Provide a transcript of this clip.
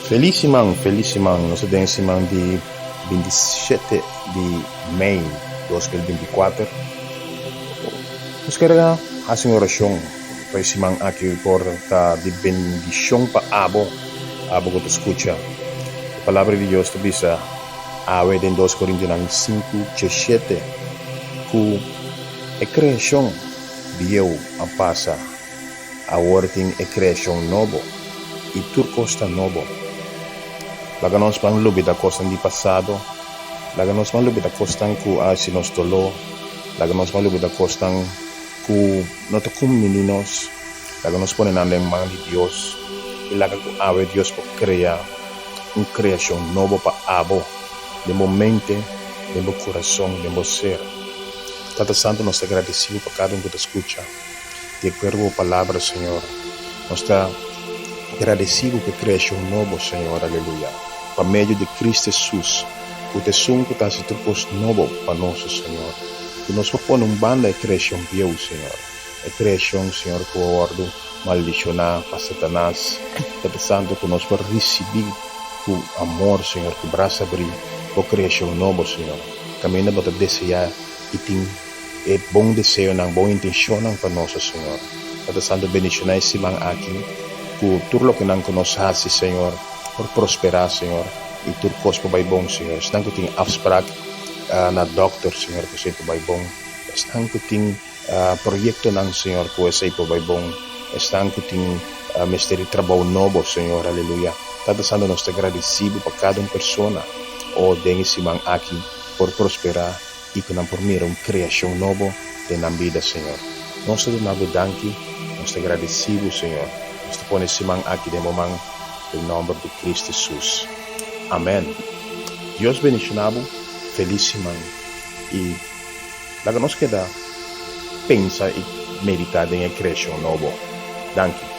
Felis siman, felis siman. Nos ta den e siman di 27 di mei 2024. Nos ker hasi un orashon pa e siman aki por ta di bendishon pa abo, abo ku ta skucha. E palabra di Dios ta bisa awe den 2 Korintionan 5 17 ku e kreashon bieu a pasa. Awor tin e kreashon nobo, i tur kos ta nobo. Laga nos ban lubida kosnan di pasado, laga nos ban lubida kosnan ku a hasi nos doló, laga nos ban lubida kosnan ku no ta kumbiní nos, laga nos pone nan den man di Dios, i laga ku awe Dios por krea un kreashon nobo pa abo, den bo mente, den bo kurason, den bo ser. Tata Santu, nos ta gradisí bo pa kada un ku ta skucha. Di akuerdo ku bo palabra, Señor. Nos ta gradesí bo pa e kreashon nobo, Señor, aleluya, pa medio di Cristo Hesus, ku ta esun ku ta hasi tur kos nobo pa nos, Señor. Ku nos por pone un banda e kreashon bieu, Señor, e kreashon, Señor, ku a wòrdu maldishoná pa Satanas. Tata Santu, ku nos por risibí ku amor, Señor, ku brasa abrí, bo kreashon nobo, Señor, kaminda bo ta deseá i tin. E bon deseonan, bon intenshonnan pa nos, o Señor. Tata Santu, bendishoná e siman aki ku tur lokenan ku nos hasi, Señor, por prosperá, Señor, i tur kos por bai bon, Señor. Esnan ku tin afsprak na dòkter, Señor, ku esei por bai bon. Esnan ku tin proyektonan, Señor, ku esei por bai bon. Esnan ku tin mester di trabou nobo, Señor, aleluya. Tata Santu, nos ta gradisí Bo pa kada un persona, o den e siman aki por prosperá. i ku nan por mira un kreashon nobo den nan bida, Señor. Nos ta duna Bo danki, nos ta gradisí Bo, Señor. Nos ta pone e siman aki den Bo man, den nòmber di Cristo Hesus. Amèn. Dios bendishoná bo, felis siman, i laga nos keda pensa i meditá den e kreashon nobo. Danki.